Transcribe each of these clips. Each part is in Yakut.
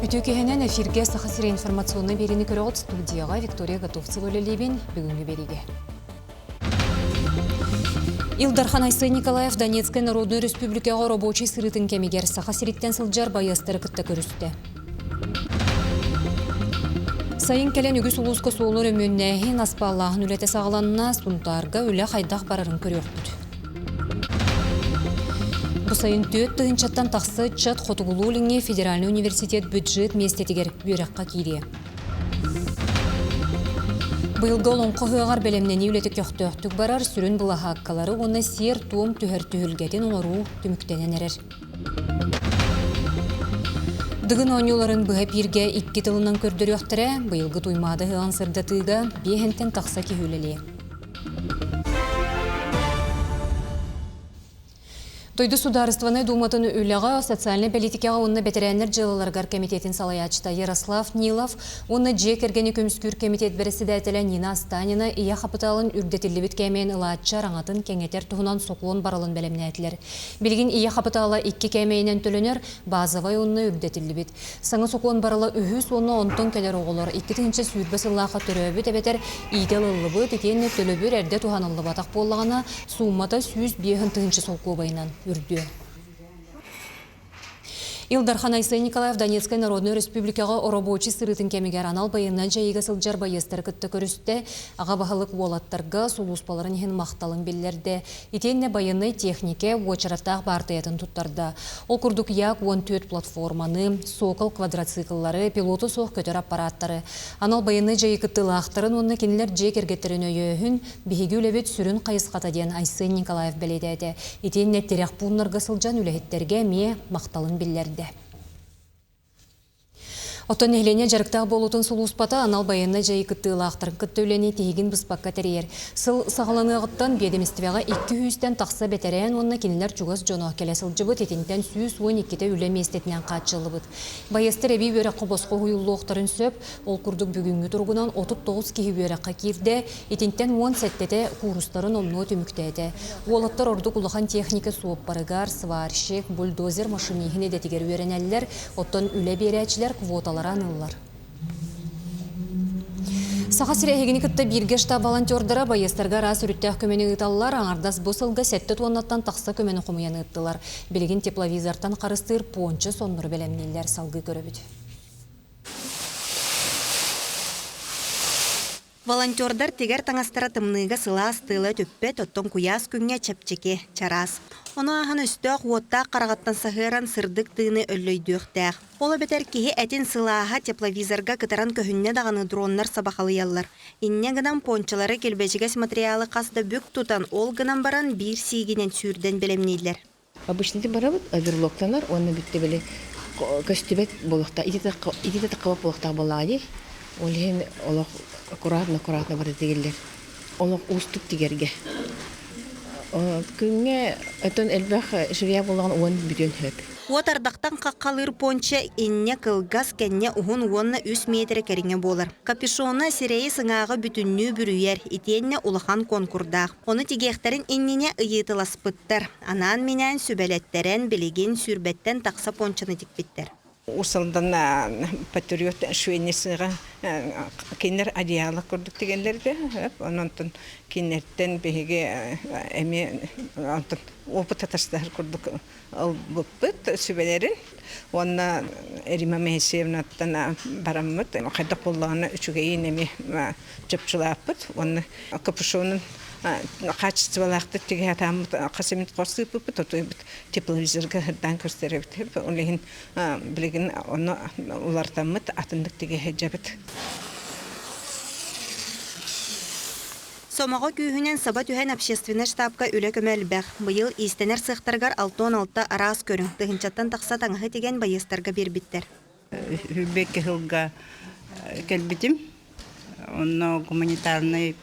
Үтүө киһинэн эфиргэ Саха сирэ информационнай биэриини көрөҕүт студияҕа Виктория Готовцева үлэлиибин бүгүҥҥү биэриигэ. Ил Дархан Айсен Николаев Донецкай Народнай Республикаҕа рабочий сырыытын кэмигэр Саха сириттэн сылдьар байыастары кытта көрүстэ. Сайын кэлэн үгүс улууска суолу өрөмүөннээһин, аспааллааһын үлэтэ саҕаланна, Сунтаарга үлэ хайдах барарын көрүөхпүт. Бу сайын 4 тыһыынчаттан тахса ыччат Хотугулуу-Илиҥҥи федеральнай университет бюджет миэстэтигэр үөрэххэ киириэ. Быйылгы Олоҥхо ыһыаҕар бэлэмнэнии үлэтэ көхтөөхтүк барар, сүрүн былаһааккалары уонна сиэр-туом түһэр түһүлгэтин оҥоруу түмүктэнэн эрэр. Дыгын оонньууларын быһа эпииргэ икки тылынан көрдөрүөхтэрэ, быйылгы Туймаада ыһыаҕын сырдатыыга биэһэнтэн тахса киһи үлэлиэ. Дойду Судаарыстыбаннай Дууматын үлэҕэ, социальнай бэлиитикэҕэ уонна бэтэрээннэр дьыалаларыгар кэмитиэтин салайааччыта Ярослав Нилов уонна дьиэ кэргэни көмүскүүр кэмитиэт бэрэссэдээтэлэ Нина Останина ийэ хапытаалын үрдэтиллибит кээмэйин ылааччы араҥатын кэҥэтэр туһунан сокуон барылын бэлэмнээтилэр. Билигин ийэ хапытаала икки кээмэйинэн төлөнөр, базовай уонна үрдэтиллибит. Саҥа сокуон барыла үһүс уонна онтон кэлэр оҕолор 2020 сыллаахха төрөөбүт эбэтэр иитэ ылыллыбыт итиэннэ төлөбүр эрдэ туһаныллыбатах буоллаҕына, сууммата 105 тыһыынча солкуобайынан үрдүө. Ил Дархан Айсен Николаев Донецкай Народнай Республикаҕа оробуочай сырыытын кэмигэр анал байыаннай дьайыыга сылдьар байыастары кытта көрүстэ, аҕа баһылык уолаттарга сулууспаларын иһин махталын биллэрдэ. Итиэннэ байыаннай техникэ уочараттаах баартыйатын туттарда. Ол курдук Як-14 платформаны, Сокол квадроцикллары, пилоту суох көтөр аппараттары, анал байыаннай дьайыы кыттыылаахтарын уонна кинилэр дьиэ кэргэттэрин өйөөһүн биһиги үлэбит сүрүн хайысхата диэн Айсен Николаев бэлиэтээтэ. Итиэннэ тирэх пууннарга сылдьан үлэһиттэргэ эмиэ махталын биллэрдэ. Оттон нэһилиэнньэ дьарыктаах буолуутун сулууспата анал байыаннай дьайыы кыттыылаахтарын кытта үлэни тиһигин быспакка тэрийэр. Сыл саҕаланыаҕыттан биэдэмистибэҕэ икки сүүстэн тахса бэтэрээн уонна кинилэр чугас дьоно кэлэ сылдьыбыт, итинтэн 112-тэ үлэ миэстэтинэн хааччыллыбыт. Байыастар эбии үөрэххэ босхо уһуйуллуохтарын сөп. Ол курдук бүгүҥҥү туругунан 39 киһи үөрэххэ киирдэ, итинтэн 17-тэ куурустарын номнуо түмүктээтэ. Уолаттар ордук улахан техника суоппарыгар, сварщик, бульдозер машиниһын идэтигэр үөрэнэллэр, оттон үлэ биэрээччилэр квоталара аныыллар. Саха сирэ эһигини кытта бииргэ штаб волонтердара байыастарга араас өрүттээх көмөнү ыыталлар. Аҥардас бу сылга сэттэ туоннаттан тахса көмөнү хомуйан ыыттылар. Билигин тепловизортан харыстыыр пончо соннору бэлэмнииллэр. Салгыы көрөбүт. Волонтердар тигэр таҥастара тымныыга сылаас тыала өтүппэт, оттон куйаас күҥҥэ чэпчэки, чараас. Ону ааһан өстөөх уоттаах хараҕыттан саһыаран сырдык тыыны өллөйдүөхтээх. Ол эбэтэр киһи этин сылааһа тепловизорга кытаран көһүннэ даҕаны дроннар сабахалыйаллар. Инньэ гынан пончалары килбэчигэс материалы хас да бүк тутан, ол гынан баран биир сиигинэн сүүрдэн бэлэмнииллэр. Обычно барабыт, оверлоктанар уонна бүттэ били көстүбэт буолуохтаах, ититэ таххабат буолуохтаах буоллаҕа дии. Ол иһин олох аккуратно-аккуратно бары тигиллэр. Олох уустук тигэргэ. Күҥҥэ оттон элбэх швея буоллаҕына уон бүтүөн сөп. Уот ардахтан хаххалыыр понча инньэ кылгас, кэннэ уһун уонна үс миэтэрэ кэриҥэ буолар. Капюшона сирэйи сыҥааҕы бүтүннүү бүрүйэр, итиэннэ улахан конкурдаах. Ону тигиэхтэрин иннинэ ыйыталаспыттар. Анаан-минээн сүбэлэттэрэн, билигин сүүрбэттэн тахса пончаны тикпиттэр. Уус-Алдан патриот швейницаҕа кинилэр одеяло курдук тигэллэр этэ. Онон кинилэртэн биһиги эмиэ онтон опыт атастаһар курдук ылбыппыт сүбэлэрин. Уонна Рима Моисеевнаттан бараммыт хайдах буоллаҕына үчүгэйин эмиэ чопчулааппыт уонна капюшонун хаачыстыбалаахтык тигэ сатааммыт хас эмит хос ыыппыппыт отуйбут тепловизорга сырдаан көрсөрөбүт ол иһин билигин ону уларытаммыт атыннык тигэ сылдьабыт. Сомоҕо күүһүнэн саба түһэн общественнай штабка үлэ көмө элбэх. Быйыл иистэнэр сыахтарыгар 66 араас көрүҥ, тыһыынчаттан тахса таҥаһы тигэн байыастарга биэрбиттэр. Үрбэкки сылга кэлбитим. Онно гуманитарнай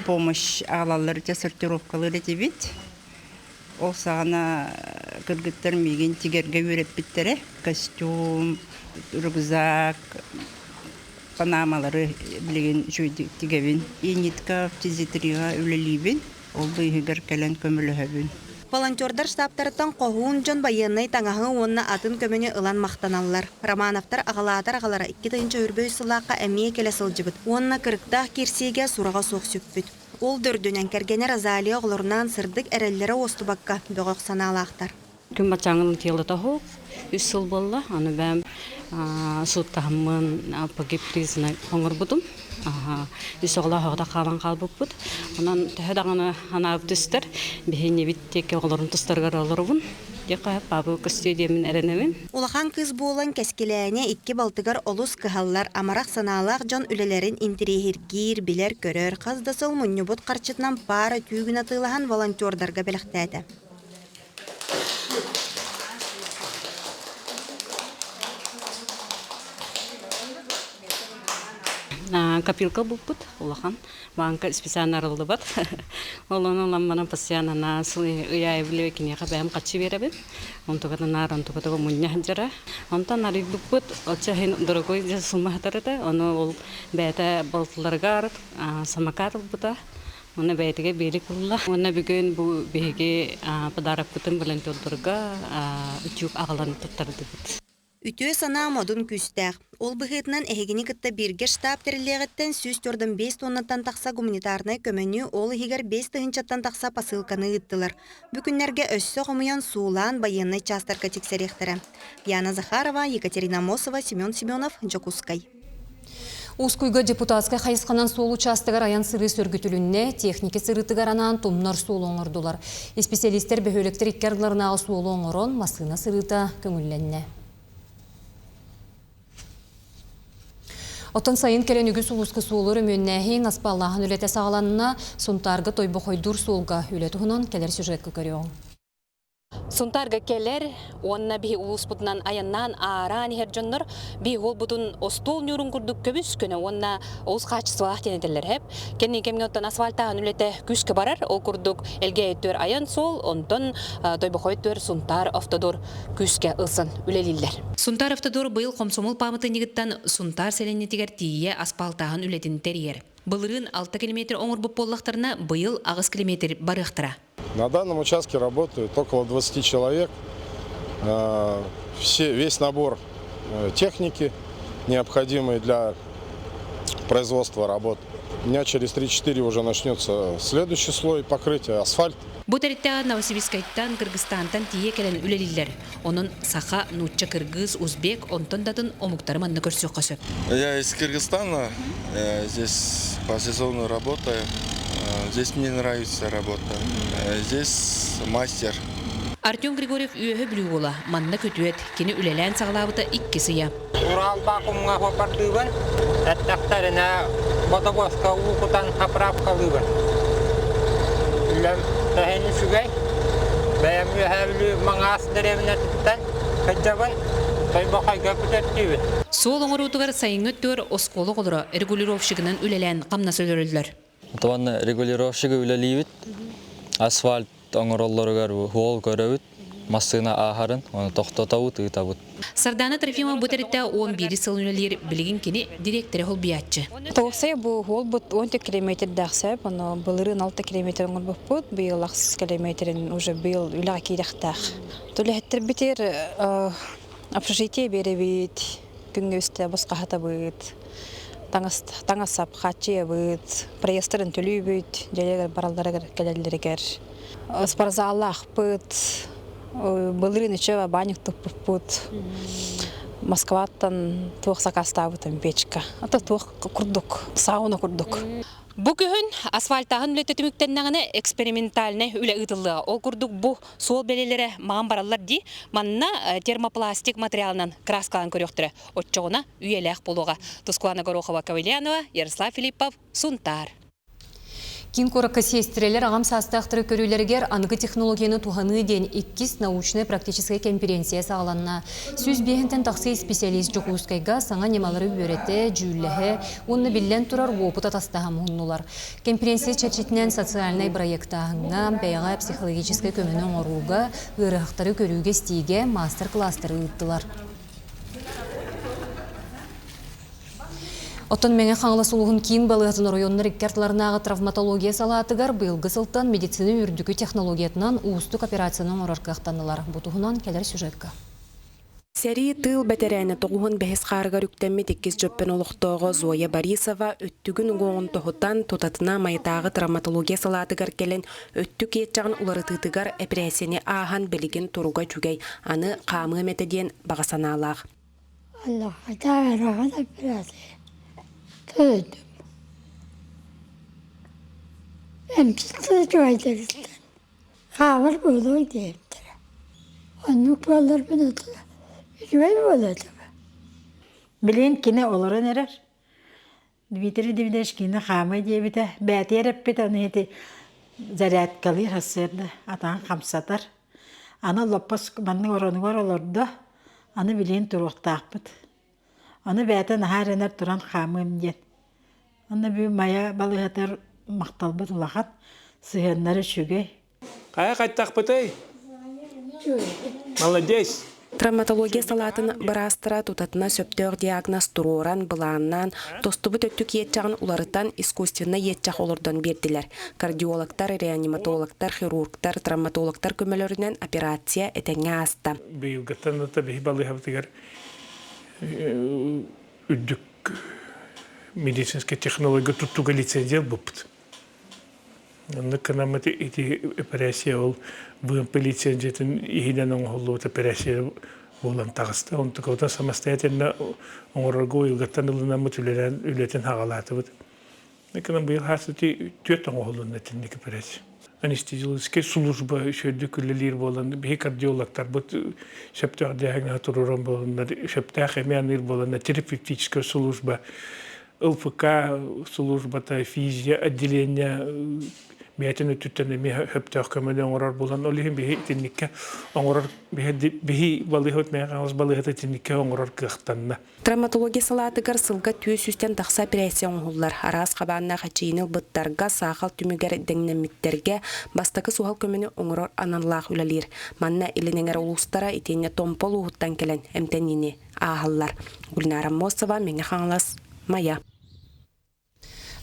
помощь аҕалаллар этэ, сортировкалыыр этибит. Ол саҕана кыргыттар миигин тигэргэ үөрэппиттэрэ. Костюм, рюкзак, панамалары билигин үчүгэйдик тигэбин. Инитка, фтизиатрига үлэлиибин. Ол быыһыгар кэлэн көмөлөһөбүн. Волонтердар штабтарыттан хоһуун дьон байыаннай таҥаһы уонна атын көмөнү ылан махтаналлар. Романовтар аҕалаатар аҕалара 2023 сыллаахха эмиэ кэлэ сылдьыбыт уонна кырыктаах киирсиигэ сураҕа суох сүппүт. Ол төрдүнэн кэргэнэ Розалия оҕолорунаан сырдык эрэллэрэ уостубакка бөҕөх санаалаахтар. Күн баччааҥҥын тиэлэтэ оһох үс сыл буолла. Аны бэйэм сууттаһаммын погиб признак оҥорбутум. Үс оҕолоох оҕото хаалан хаалбыппыт. Онон төһө даҕаны анаабыт түстэр, биһиэнньэбит диэки оҕолорум тустарыгар олоробун. Диэххэ паабы көстүө диэммин эрэнэбин. Улахан кыыс буолан Кэскилээнэ икки балтыгар олус кыһаллар, амарах санаалаах дьон үлэлэрин интэриэһиргиир, билэр-көрөр, хас да сыл мунньубут харчытынан паара түүгүн атыылаһан волонтердарга бэлэхтээтэ. Копилка булпут улахан. Банка специально арыллыбат. Ол ону ылан баран постоянно нас ыйаайбылыы киниэхэ бэйэм хаччы биэрэбин. Онтуката наар онтуката мунньа сылдьара. Онтон арыйбыппыт оччо иһин дорогой сумма сытар этэ. Ону ол бэйэтэ балтыларыгар самокат ылбыта. Уонна бэйэтигэр биэлик ылла. Уонна бүгүн бу биһиги подарокпытын волонтердарга утюг аҕалан туттардыбыт. Үтүө санаа модун күүстээх. Ол быһыытынан эһигини кытта бииргэ штаб тэриллиэҕиттэн 145 туоннаттан тахса гуманитарнай көмөнү, ол иһигэр 5 тыһыынчаттан тахса посылканы ыыттылар. Бу күннэргэ өссө хомуйан суулаан байыаннай чаастарга тиксэриэхтэрэ. Яна Захарова, Екатерина Амосова, Семен Семенов, Дьокуускай. Ускуйга депутатскай хайысханан суол учаастагар айан сырыы сөргүтүлүннэ, техники сырыытыгар анаан тумнар суолу оҥордулар. Исписэлиистэр бөһүөлэктэр икки ардыларынааҕы суолу оҥорон, массыына сырыыта көҥүллэннэ. Оттон сайын кэлэн үгүс улууска суолу өрөмүөннээһин, аспааллааһын үлэтэ саҕаланна. Сунтаарга Тойбохойдуур суолга үлэ туһунан кэлэр сюжекка көрүөҕүҥ. Сунтаарга кэлэр уонна биһи улууспутунан айаннаан аараан иһэр дьоннор биһи уолбутун остуол ньуурун курдук көбүс көнө уонна олус хаачыстыбалаах диэн этэллэр эһэп. Кэнники кэмҥэ оттон асфальтааһын үлэтэ күүскэ барар. Ол курдук Элгээйи өттүгэр айан суол, онтон Тойбохой өттүгэр Сунтаар автодор күүскэ ылсан үлэлииллэр. Сунтаар автодор быйыл Хомсомол пааматынньыгыттан Сунтаар сэлиэнньэтигэр тиийэ аспаалтааһын үлэтин тэрийэр. Былырыын 6 километр оҥорбут буоллахтарына, быйыл 8 километр барыахтара. На данном участке работают около 20 человек. Все, весь набор техники, необходимый для производства работ. Дня через 3-4 уже начнется следующий слой покрытия, асфальт. Бу тэрилтэҕэ Новосибирскайтан, Кыргызстантан тиийэ кэлэн үлэлииллэр. Онон саха, нуучча, кыргыз, узбек, онтон да атын омуктары манна көрсүөххэ сөп. Я из Кыргызстана, здесь по сезону работаю. Здесь мне нравится работа. Здесь мастер. Артем Григорьев үөһэ Бүлүү уола. Манна күтүөт. Кини үлэлээн саҕалаабыта иккис ыйа. Урал баакумҥа хопардыыбын, эттэхтэринэ бодобуоска уу кутан хаправкалыыбын. Үлэм тэһин үчүгэй. Бэйэм Үөһээ Бүлүү Маҥаас дэриэбинэтиттэн сылдьабын, Тойбохойго күтэрдүүбүн. Суол оҥоруутугар сайыҥҥы өттүгэр оскуола оҕолоро регулировщигынан үлэлээн хамнас өлөрөллөр. Уонна регулировщигы үлэлиибит. Асфальт оҥороллоругар уол көрөбүт, массыына ааһарын, ону тохтотобут, ыытабыт. Сардаана Трофимова бу тэрилтэ 11 сыл үлэлиир, билигин кини дириэктэрэ холбуйааччы. Тоҕусай бу уолбут 14 километрдаах сөп, ону былырыын 6 километр оҥорбуппут, быйыл ахсыс километрин уже быйыл үлэҕэ киирэхтээх. Үлэһиттэрбитигэр общежитие биэрэбит, күҥҥэ үстэ босхаһатабыт, таҥас таҥас-сап хааччыйабыт, проездтарын төлүүбүт, дьиэлэригэр баралларыгар кэлэллэригэр. Спортзаллаахпыт, былырыын үчүгэй банник туппуппут. Москваттан туох сакаастаабытым печка. Это туох курдук, сауна курдук. Бу күһүн асфальтааһын үлэтэ түмүктэннэҕинэ экспериментальнай үлэ ыытыллыаҕа. Ол курдук бу суол бэлиэлэрэ маҕан бараллар дии. Манна термопластик материалынан краскалаан көрүөхтэрэ. Оччоҕуна үйэлээх буолуоҕа. Тускулана Горохова-Ковальянова, Ярослав Филиппов, Сунтаар. Киин куоракка сиэстэрэлэр аҕам саастаахтары көрүүлэригэр аныгы технологияны туһаныы диэн иккис научнай-практическай кэмпириэнсийэ саҕаланна. 105-тэн тахса исписэлиис Дьокуускайга саҥа ньымалары үөрэтэ, дьүүллэһэ уонна биллэн турар уопут атастаһа муһуннулар. Кэмпириэнсийэ чэрчитинэн социальнай бырайыактааһыҥҥа, бэйэҕэ психологическай көмөнү оҥорууга, ыарыһахтары Оттон Мэҥэ Хаҥалас улууһун киин балыыһатын оройуоннар икки ардыларынааҕы травматология салаатыгар быйылгы сылтан медицина үрдүкү технологиятынан уустук операцияны оҥорор кыахтаннылар. Бу туһунан кэлэр сюжекка. Сэрии тыыл бэтэрээнэ тоҕуһун бэһис хаарыгар үктэммит иккис дьөппөн олохтооҕо Зоя Борисова өттүгүн уҥуоҕун тоһутан, тутатына Майатааҕы травматология салаатыгар кэлэн өттүк иэччэҕин уларытыытыгар эпэрээссийэни ааһан билигин туруга үчүгэй, аны хаамыам этэ диэн баҕа санаалаах. Аллахата операция төлөдүм. Эмчиттэр үчүгэйдэриттэн хаамар буолуой диэбиттэрэ. Оннук буолларбын үчүгэй буолуо этэ. Билигин кини олорон эрэр. Дмитрий Дмитриевич кини хаамай диэбитэ. Бээтигэр эппит аны ити зарядкалыыр сарсыарда атаҕын хамсатар. Аны лоппос маннык оронугар олордо. Аны билигин туруохтаахпыт. Аны бэйэтэ наһаа эрэнэр туран хаамыам диэн. Онно бүгүн Майа балыыһатыгар махталбыт улахан, сыһыаннара үчүгэй. Хайа хайтахпытый? Молодец! Травматология салаатын быраастара тутатына сөптөөх диагноз туруоран, былааннаан, тостубут өттүк иэччэҕин уларытан, искусственнай иэччэх олордон биэрдилэр. Кардиологтар, реаниматологтар, хирургтар, травматологтар көмөлөрүнэн операция этэҥҥэ ааста. Быйылгыттан да биһи балыыһабытыгар үрдүк медицинскэй технология туттууга лицензия ылбыппыт. Оннук гынаммыт ити эпэрээссийэ ол ВМП лицензиятын иһинэн оҥоһуллубут эпэрээссийэ буолан таҕыста. Онтукабытын самостоятельно оҥорорго уйулҕаттан ылынаммыт үлэлээн үлэтин хаҕалаатыбыт. Гынан быйыл хаас ити түөрт оҥоһулунна итинник эпэрээссийэ. Анестезиологическай служба үчүгэйдик үлэлиир буолан, биһи кардиологтарбыт сөптөөх диагноһы туруоран буоланнар, сөптөөх эми аныыр буоланнар, терапевтическая служба ЛФК службата, физия отделение бэйэтин өттүттэн эмиэ сөптөөх көмөнү оҥорор буолан, ол иһин биһи итинниккэ оҥорор биһи балыыһабыт Мэҥэ Хаҥалас балыыһата итинниккэ оҥорор кыахтанна. Травматология салаатыгар сылга 400-тэн тахса операция оҥоһуллар. Араас хабааннаах эчэйиини ылбыттарга, саахал түмүгэр дэҥнэммиттэргэ бастакы суһал көмөнү оҥорор аналлаах үлэлиир. Манна Илин Эҥэр улуустара итиэннэ Томпо улууһуттан кэлэн эмтэниини ааһаллар. Гульнара Мосова, Мэҥэ Хаҥалас, Майа.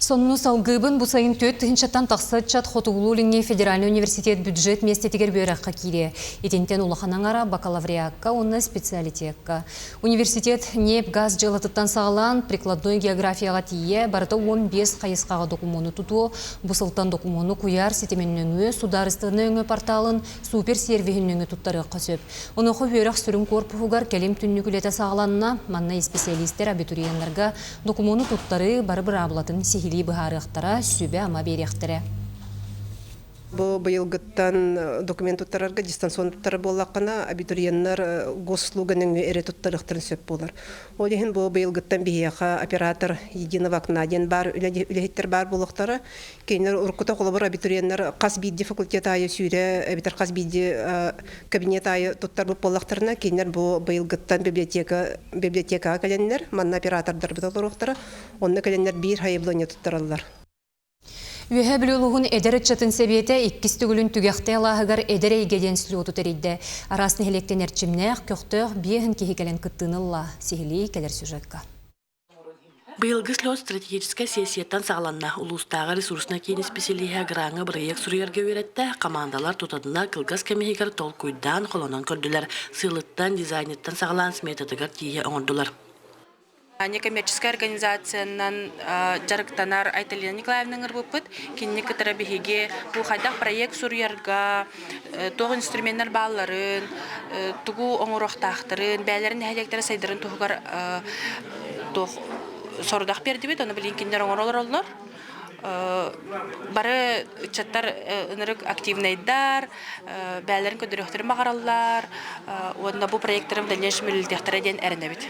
Сонуну салгыыбын бу сайын 4 тыһыынчаттан тахса ыччат Хотугулуу-Илиҥҥи федеральнай университет бюджет миэстэтигэр үөрэххэ киириэ. Итинтэн улахан аҥара бакалавриакка уонна специалитекка. Университет ньиэп-газ дьыалатыттан саҕалаан прикладной географияҕа тиийэ барыта 15 хайысхаҕа докумуону тутуо. Бу сылтан докумуону куйаар ситимин нөҥүө судаарыстыбаннай өҥө порталын супер-сервиһин нөҥүө туттарыахха сөп. Онуоха үөрэх сүрүн корпуһугар кэлим түннүк үлэтэ саҕаланна. Манна исписэлиистэр абитуриеннарга докумуону туттарыы бары быраабылатын сиһилии быһаарыахтара, сүбэ-ама биэриэхтэрэ. Бу быйылгыттан документ туттарарга дистанционно туттарар буоллаххына, абитуриеннар госуслуга нөҥүө эрэ туттарыахтарын сөп буолар. Ол иһин бу быйылгыттан биһиэхэ оператор единого окна диэн баар үлэһиттэр баар буолуохтара. Кинилэр уруккута холобур абитуриеннар хас биирдии факультет аайы сүүрэ эбэтэр хас биирдии кабинет аайы туттарбыт буоллахтарына, кинилэр бу быйылгыттан библиотека библиотекаҕа кэлэннэр, манна оператордарбыт олоруохтара, онно кэлэннэр биир сайабылыанньа туттараллар. Үөһээ Бүлүү улууһун эдэр ыччатын сэбиэтэ иккис төгүлүн Түгэхтэй алааһыгар Эдэр эйгэ диэн слету тэрийдэ. Араас нэһилиэктэн эрчимнээх, көхтөөх биэһин киһи кэлэн кыттыыны ылла. Сиһилии кэлэр сюжетка. Быйылгы слет стратегическай сессияттан саҕаланна. Улуустааҕы ресурснай киин исписэлииһэ граҥҥа бырайыак суруйарга үөрэттэ, хамаандалар тутатына кылгас кэм иһигэр толкуйдаан, холонон көрдүлэр, сыалыттан, дизайныттан саҕалаан сметатыгар тиийэ оҥордулар. Некоммерческай организациянан дьарыктанар Айталина Николаевна ыҥырбыппыт. Кинини кытары биһиги бу хайдах проект суруйарга, туох инструменнар баалларын, тугу оҥоруохтаахтарын, бэйэлэрин нэһилиэктэрэ сайдарын туһугар туох сорудах биэрдибит, ону билигин кинилэр оҥоро олороллор. Бары ыччаттар ынырык активнайдар, бэйэлэрин көрдөрүөхтэрин баҕараллар уонна бу проекттарын в дальнейшем үлэлэтиэхтэрэ диэн эрэнэбит.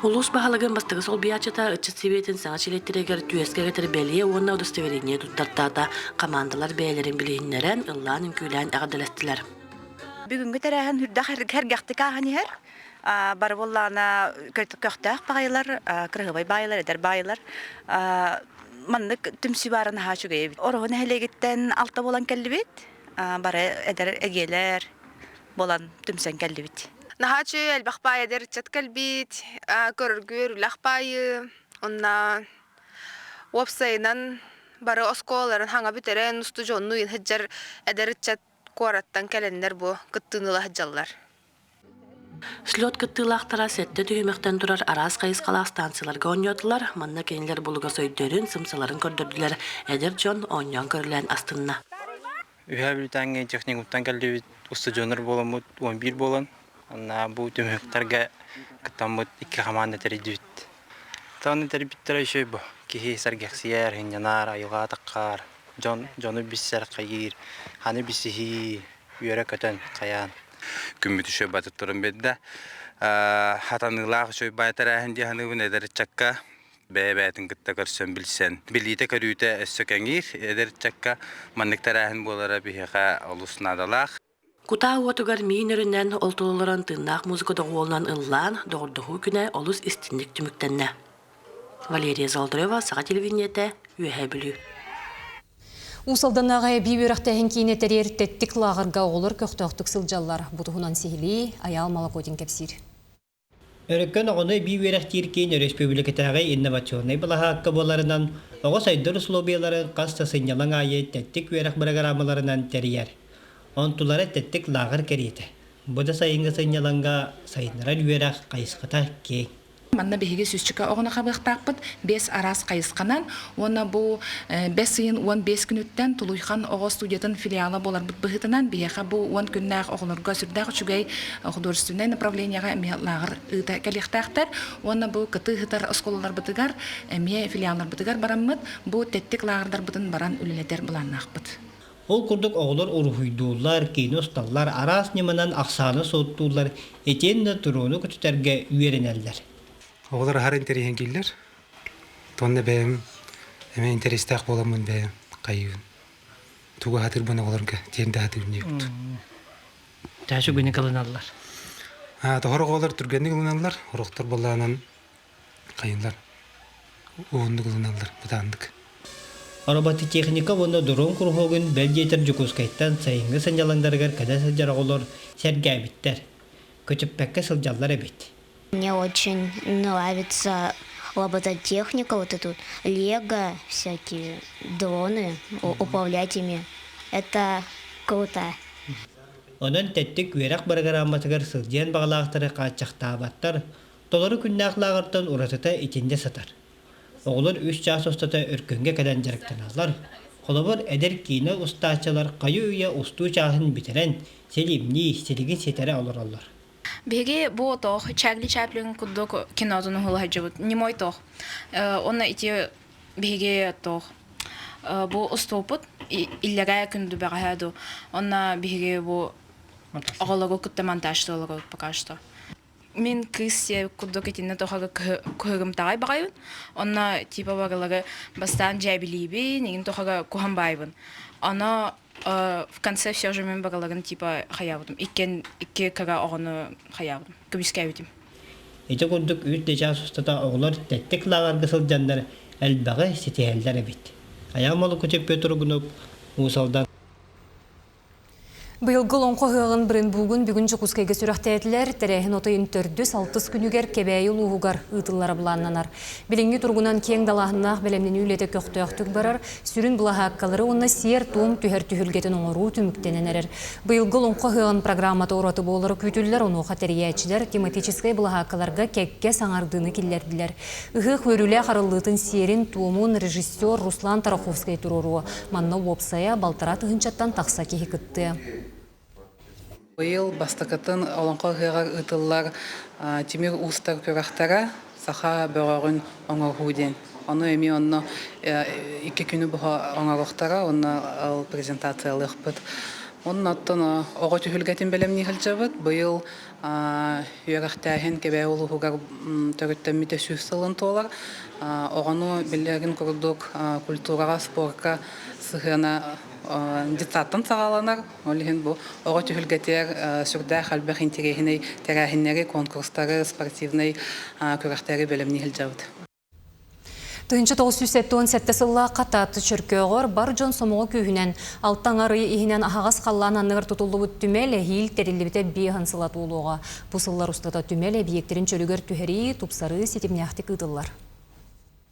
Улуус баһылыгын бастакы солбуйааччыта ыччат сэбиэтин саҥа чилиэттэригэр түөскэ кэтэр бэлиэ уонна удостоверение туттартаата. Хамаандалар бэйэлэрин билиһиннэрэн, ыллаан-үҥкүүлээн эҕэрдэлэстилэр. Бүгүҥҥү тэрээһин үрдэх эргэхтик ааһан иһэр. Бары буоллаҕына көхтөөх баҕайылар, кыраһыабай баайылар, эдэр баайылар. Маннык түмсүү баара наһаа үчүгэй эбит. Ороһу нэһилиэгиттэн алта буолан кэллибит. Бары эдэр эгиэлэр буолан түмсэн кэллибит. Наһаа үчүгэй элбэх баай эдэр ыччат кэлбит, көрөргүөр үлэх баайы, онна уопсайынан бары оскуолаларын хаҥа бүтэрэн устудьуоннуу сылдьар эдэр ыччат куораттан кэлэннэр бу кыттыыны ыла сылдьаллар. Слет кыттыылаахтара сэттэ түһүмэхтэн турар араас хайысхалаах станцияларга оонньоотулар. Манна кинилэр булугас өйдөрүн, сымсаларын көрдөрдүлэр. Эдэр дьон оонньоон көрүлээн астынна. Үһээ Бүлүтээҥҥэ техникумтан кэллибит устудьуоннар буоламмыт 11 буолан, онно бу түмүктэргэ кыттаммыт икки хамаанда тэрийдибит. Таны тэрийбиттэрэ үчүгэй бу. Киһи сэргэхсийэр, сынньанар, айылҕа атаххаар, дьон дьону билсэр, хайыыр, ханы билсиһии, үөрэ-көтөн хайаан. Күммүт үчүгэй батып туран биэрдэ. Хатаныылаах үчүгэй баай тэрээһин дии саныыбын эдэр ыччакка бэйэ-бэйэтин кытта көрсөн билсэн билиитэ-көрүүтэ өссө кэҥиир. Эдэр ыччакка маннык тэрээһин буолара биһиэхэ олус наадалаах. Кутаа уотугар миин өрүнэн, ол толорон тыыннаах музыка доҕуһуолунан ыллаан, доҕордоһуу күнэ олус истинник түмүктэннэ. Валерия Золотарева, Саха телевидениетэ, Үөһээ Бүлүү. Уус Алданнааҕы эбии үөрэхтээһин киинэ тэрийэр тэттик лааҕырга оҕолор көхтөөхтүк сылдьаллар. Бу туһунан сиһилии Айаал Молокотин кэпсиир. Өрөккөн оҕону эбии үөрэхтиир киин өрөспүүбүлүкэтээҕи инновационнай былаһаакка буоларынан, оҕо сайдар условияларын хас да сынньалаҥ аайы тэттик үөрэх бырагыраамаларынан тэрийэр. Онтулара тэттик лааҕыр кэриэтэ. Бу да сайыҥҥы сынньалаҥҥа сайыннарар үөрэх хайысхата киэҥ. Манна биһиги сүүсчэкэ оҕону хабыахтаахпыт биэс араас хайысханан уонна бу бэс ыйын 15 күнүттэн Тулуйхан оҕо студиятын филиала буоларбыт быһыытынан биһиэхэ бу уон күннээх оҕолорго сүрдээх үчүгэй художественнай направлениеҕа эмиэ лааҕыр ыыта кэлиэхтээхтэр уонна бу кытыы сытар оскуолаларбытыгар эмиэ филиалларбытыгар бараммыт бу тэттик лааҕырдарбытын баран үлэлэтэр былааннаахпыт. Ол курдук оҕолор уруһуйдууллар, киинэ усталлар, араас ньыманан ахсааны суоттууллар, итиэннэ туруону көтүтэргэ үөрэнэллэр. Оҕолор аһара интэриэһиргииллэр. Уонна бэйэм эмиэ интэриэстээх буоламмын бэйэм хайыыбын. Тугу аһатыырбын оҕолорго тиэрдэ аһатыыбын диэбит. Чаачы күнү ылыналлар. Тоһор оҕолор түргэнник ылыналлар, орохтор боллаанан хайылар уһуннук ылыналлар бытааннык. Робототехника уонна дрон куруһуогун бэл диэтэр Дьокуускайтан сайыҥҥы сынньалаҥнарыгар кэлэ сылдьар оҕолор сэргээбиттэр, көтүппэккэ сылдьаллар эбит. Мне очень нравится робототехника, вот эту лего, всякие дроны, управлять ими. Это круто. Онон тэттик үөрэх бырагырааматыгар сылдьыан баҕалаахтары хааччахтаабаттар, Толору күннээх лааҕыртан уратыта итиннэ сытар. Оҕолор үс чаас устата Өркөҥҥө кэлэн дьарыктаналлар. Холобур, эдэр киинэ устааччылар хайы-үйэ устуу чааһын бүтэрэн, силимнии, силигин ситэрэ олороллор. Биһиги бу тоох Чарли Чаплин курдук кинотун уһулаһдьыбыт. Немой тоох. Онно ити биһиги тоох бу устуоппут иллэрээ күн бэҕэһээ ду. Онно биһиги бу оҕолору кытта монтажтыылар пока что. Мин кыыс сиэ курдук итиннэ тохага кыһыгымтаҕай баҕайбын. Онно типа барылары бастаан дьээбилиибин, игин тохага куһан баайбын. Оно в конце все же мин барыларын типа хаябытым. Иккен икки кыра оҕону хаябытым, көмүскээбитим. Ити курдук үс да чаас устата оҕолор тэттик лааҕырга сылдьаннар элбэҕи ситиһэллэр эбит. Айаал Молокутев Петр Угунов, Уус Алдан. Быйылгы Олоҥхо ыһыаҕын Брынбугун бүгүн Дьокуускайга сүрэхтээтилэр. Тэрээһин отойун төрдүс алтыс күнүгэр Кэбээйи улууһугар ыытыллара былааннанар. Билиҥҥи туругунан киэҥ далааһыннаах бэлэмнэнии үлэтэ көхтөөхтүк барар, сүрүн былаһааккалары уонна сиэр-туом түһэр түһүлгэтин оҥоруу түмүктэнэн эрэр. Быйылгы Олоҥхо ыһыаҕын программата ураты буолара күүтүллэр, онуоха тэрийээччилэр тематическай былаһааккаларга кэккэ саҥардыыны киллэрдилэр. Ыһыах үөрүүлээх арыллыытын сиэрин-туомун режиссер Руслан Тараховскай туруоруо. Манна уопсайа балтараа тыһыынчаттан тахса киһи кыттыа. Быйыл бастакытын Олоҥхо ыһыаҕар ыытыллар тимир уустар күрэхтэрэ саха бөҕөҕүн оҥоһуу диэн. Ону эмиэ онно икки күнү быһа оҥоруохтара уонна ол презентациялыахпыт. Онно оттон оҕо түһүлгэтин бэлэмнии сылдьабыт. Быйыл үөрэхтээһин Кэбээйи улууһугар төрүттэммитэ сүүс сылын туолар. Оҕону биллэрин курдук культураҕа, спорка сыһыана детсадтан саҕаланар. Ол иһин бу оҕо түһүлгэтигэр сүрдээх элбэх интэриэһинэй тэрээһиннэри, конкурстары, спортивнай күрэхтэри бэлэмнии сылдьабыт. 1977 сыллаахха Таатта Чөркөөҕөр бар дьон сомоҕо күүһүнэн алта аҥар ый иһинэн аһаҕас халлаан анныгар тутуллубут түмэл эһиил тэриллибитэ биэһин сыла туолуоҕа. Бу сыллар устата түмэл эбийиэктэрин чөлүгэр түһэрии, тупсарыы ситимнээхтик ыытыллар.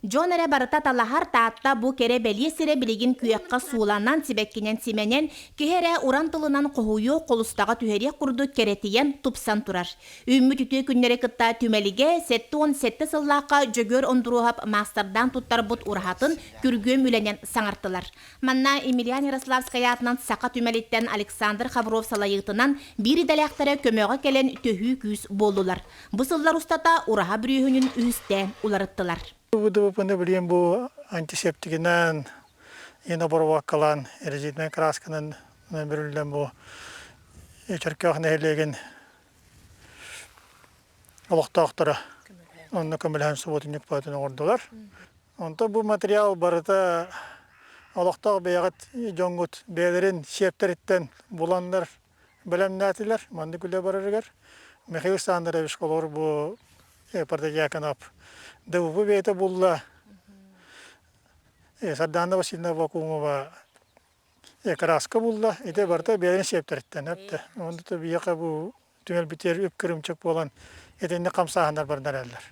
Дьон эрэ барыта талаһар Таатта бу кэрэ-бэлиэ сирэ билигин күөххэ сууланан, сибэккинэн симэнэн, киһи эрэ уран тылынан хоһуйуох, холустаҕа түһэриэх курдук кэрэтийэн, тупсан турар. Үүммүт үтүө күннэри кытта түмэлигэ 77 сыллаахха Дьөгүөр Ондуруоһап маастардаан туттарбыт ураһатын күргүөм үлэнэн саҥартылар. Манна Емельян Ярославскай аатынан Саха түмэлиттэн Александр Хавров салайыытынан биир идэлээхтэрэ көмөҕө кэлэн төһүү күүс буоллулар. Бу сыллар устата ураһа бүрүөһүнүн үһүстээн уларыттылар. ВДВП-ны билигин бу антисептигинэн, инобороваккалаан, резиннэй красканан бүрүллэн бу Чөркөөх нэһилиэгин олохтоохторо онно көмөлөһөн субуотунньук баатын оҥордулар. Онтон бу материал барыта олохтоох бэйэҕит дьоҥҥут бэйэлэрин сиэптэриттэн буланнар бэлэмнээтилэр. Маннык үлэ барарыгар Михаил Александрович олор бу Протодьяконов ДВП бэйэтэ булла. Сардаана Васильевна Вакумова краска булла. Ити барыта бэйэлэрин сиэптэриттэн өптө. Онно биһиэхэ бу түмэлбитигэр үп кырыымчык буолан итинник хамсааһыннар баран эрэллэр.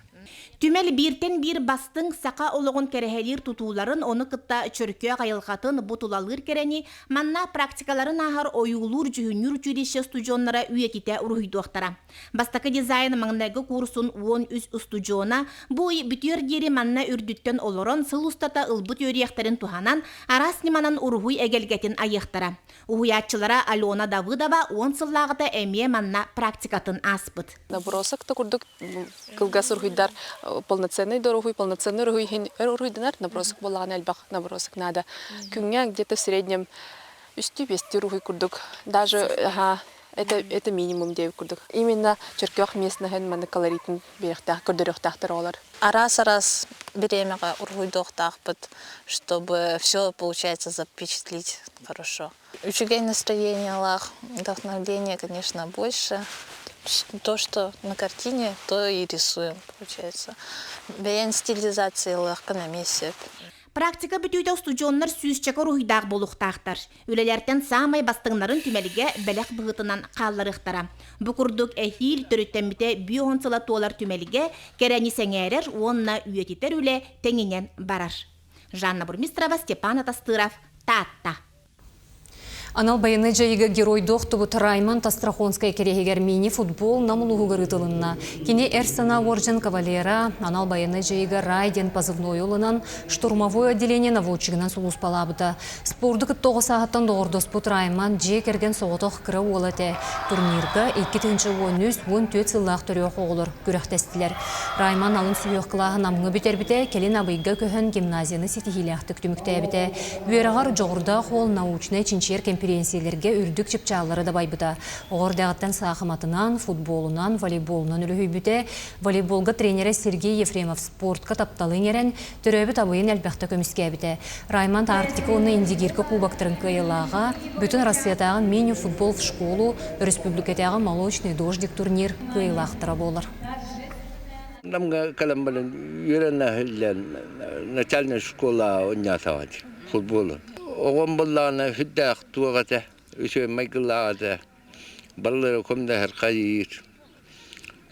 Түмэл бииртэн биир бастыҥ саха олоҕун кэрэһэлиир тутууларын, ону кытта Чөркөөх айылҕатын бу тулалыыр кэрэни, манна практикаларын ааһар ойуулуур-дьүһүннүүр училище устудьуоннара үйэтитэ уруһуйдуохтара. Бастакы дизайн маҥнайгы куурсун 13 устудьуона бу ый бүтүөр диэри манна үрдүттэн олорон сыл устата ылбыт үөрүйэхтэрин туһанан араас ньыманан уруһуй эгэлгэтин айыахтара. Уһуйааччылара Алена Давыдова уон сыллааҕыта эмиэ манна практикатын ааспыт. Набросок да курдук кылгас уруһуйдар полноценный да уруһуй, полноценный уруһуй иһин өр уруһуйданар, набросок буоллаҕына элбэх набросок надо. Күҥҥэ где-то в среднем үстүү-биэстүү уруһуй курдук. Даже ага, это минимум диэбит курдук. Именно Чөркөөх местноһын маннык колоритын биэриэхтээх, көрдөрүөхтээхтэр оҕолор. Араас-араас бириэмэҕэ уруһуйдуохтаахпыт, чтобы все получается запечатлить хорошо. Үчүгэй настроениелаах, вдохновление, конечно, больше. То, что на картине, то и рисуем, получается. Бэйэн стилизациялыаххын эмиэ сөп. Практика бүтүүтэ устудьуоннар сүүсчэкэ уруһуйдаах буолуохтаахтар. Үлэлэртэн саамай бастыҥнарын түмэлгэ бэлэх быһыытынан хаалларыахтара. Бу курдук эһиил төрүттэммитэ бүө сыла туолар түмэлгэ кэрэни сэҥээрэр уонна үйэтитэр үлэ тэҥинэн барар. Жанна Бурмистрова, Степан Атастыров, Таатта. Анал байыаннай дьайыыга геройдуох тубут Раймонд Астрахонскай кэриэһигэр мини-футбол Нам улууһугар ыытылынна. Кини эр санаа уордьан кавалера, анал байыаннай дьайыыга Рай диэн позывной ылынан штурмовой отделение наводчигынан сулууспалаабыта. Спорду кытта оҕо сааһыттан доҕордоспут Райман дьиэ кэргэн соҕотох кыра уола этэ. Турнирга 2013-14 сыллаах төрүөх оҕолор күрэхтэстилэр. Райман алын сүһүөх кылааһын Намҥа бүтэрбитэ, кэлин Абыйга көһөн гимназияны ситиһиилээхтик түмүктээбитэ. Үөрэҕэр дьоҕурдаах уол научнай чинчийэр кэмпириэнсийэлэргэ үрдүк чыпчааллары дабайбыта. Оҕо эрдэҕиттэн саахыматынан, футболунан, волейболунан үлүһүйбүтэ. Волейболга тренерэ Сергей Ефремов спортка тапталы иҥэрэн, төрөөбүт Абыйын элбэхтэ көмүскээбитэ. Раймонд Арктика уонна Индигирка кубоктарын кыайыылааҕа, бүтүн Россиятааҕы мини-футбол в школу, өрөспүүбүлүкэтээҕи Молочный дождик турнир кыайыылаахтара буолар. Намга кэлэн баран үөрэнэ начальная школа онньаатаҕа футболу. Оҕом буоллаҕына сүрдээх туох этэ, үчүгэй майгылаах этэ. Баллары көмдөһөр хайыыр.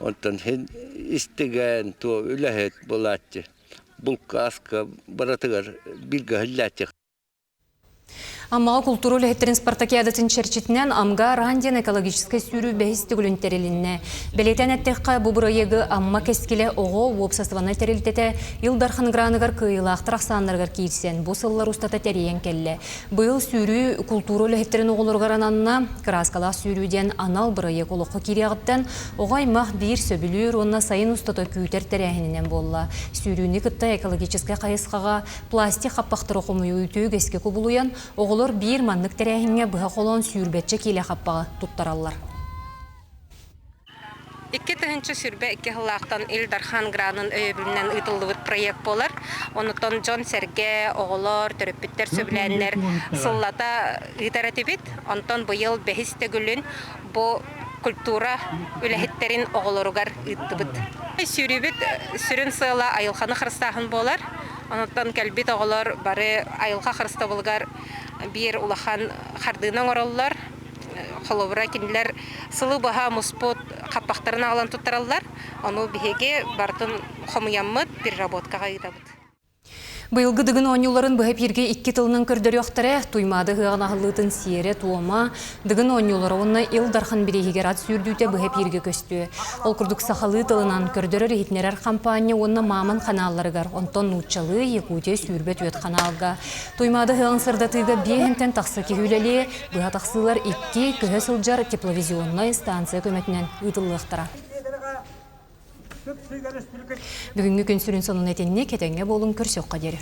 Онтон син истигэн туо үлэһит буолааччы. Булка-аска барытыгар бииргэ иһиллээччи. Аммаҕа култуура үлэһиттэрин спартакиадатын чэрчитинэн Амга Ран диэн экологическай сүүрүү бэһис төгүлүн тэрилиннэ. Бэлиэтээн эттэххэ, бу бырайыагы Амма кэскилэ оҕо уопсастыбаннай тэрилтэтэ Ил Дархан граныгар кыайыылаахтар ахсааннарыгар киирсэн, бу сыллар устата тэрийэн кэллэ. Быйыл сүүрүү култуура үлэһиттэрин оҕолоругар ананна. Кырааскалаах сүүрүү диэн анал бырайыак олоххо киириэҕиттэн оҕо аймах биир сөбүлүүр уонна сайын устата күүтэр тэрээһининэн буолла. Сүүрүүнү кытта экологическай хайысхаҕа пластик хаппахтары хомуйуу үтүө үгэскэ кубулуйан, оҕолор биир маннык тэрээһиҥҥэ быһа холоон сүүрбэччэ киилэ хаппаҕы туттараллар. 2022 сыллаахтан Ил Дархан гранын өйөбүлүнэн ыытыллыбыт проект буолар. Онутон дьон-сэргэ, оҕолор, төрөппүттэр сөбүлээннэр сыллата ыытар этибит. Онтон быйыл бэһис төгүлүн бу культура үлэһиттэрин оҕолоругар ыыттыбыт. Сүүрүүбүт сүрүн сыала айылҕаны харыстааһын буолар. Онуттан кэлбит оҕолор бары айылҕа харыстабылыгар биир улахан хардыыны оҥороллор. Холобура, кинилэр сылы быһа муспут хаппахтарын аҕалан туттараллар. Ону биһиги барытын хомуйаммыт переработкаҕа ыытабыт. Быйылгы Дыгын оонньууларын быһа эпииргэ икки тылынан көрдөрүөхтэрэ. Туймаада ыһыаҕын аһыллыытын сиэрэ-туома, Дыгын оонньуулара уонна Ил Дархан бирииһигэр ат сүүрдүүтэ быһа эпииргэ көстүө. Ол курдук сахалыы тылынан көрдөрөр-иһитиннэрэр хампаанньа уонна Мааман ханаалларыгар, онтон нууччалыы Якутия 24 ханаалга. Туймаада ыһыаҕын сырдатыыга биэһинтэн тахса киһи үлэлиэ, быһа тахсыылар икки көһө сылдьар тепловизионнай станция көмөтүнэн ыытыллыахтара. Бүгүҥҥү күн сүрүн сонун этинник, этэҥҥэ буолуҥ, көрсүөххэ диэри.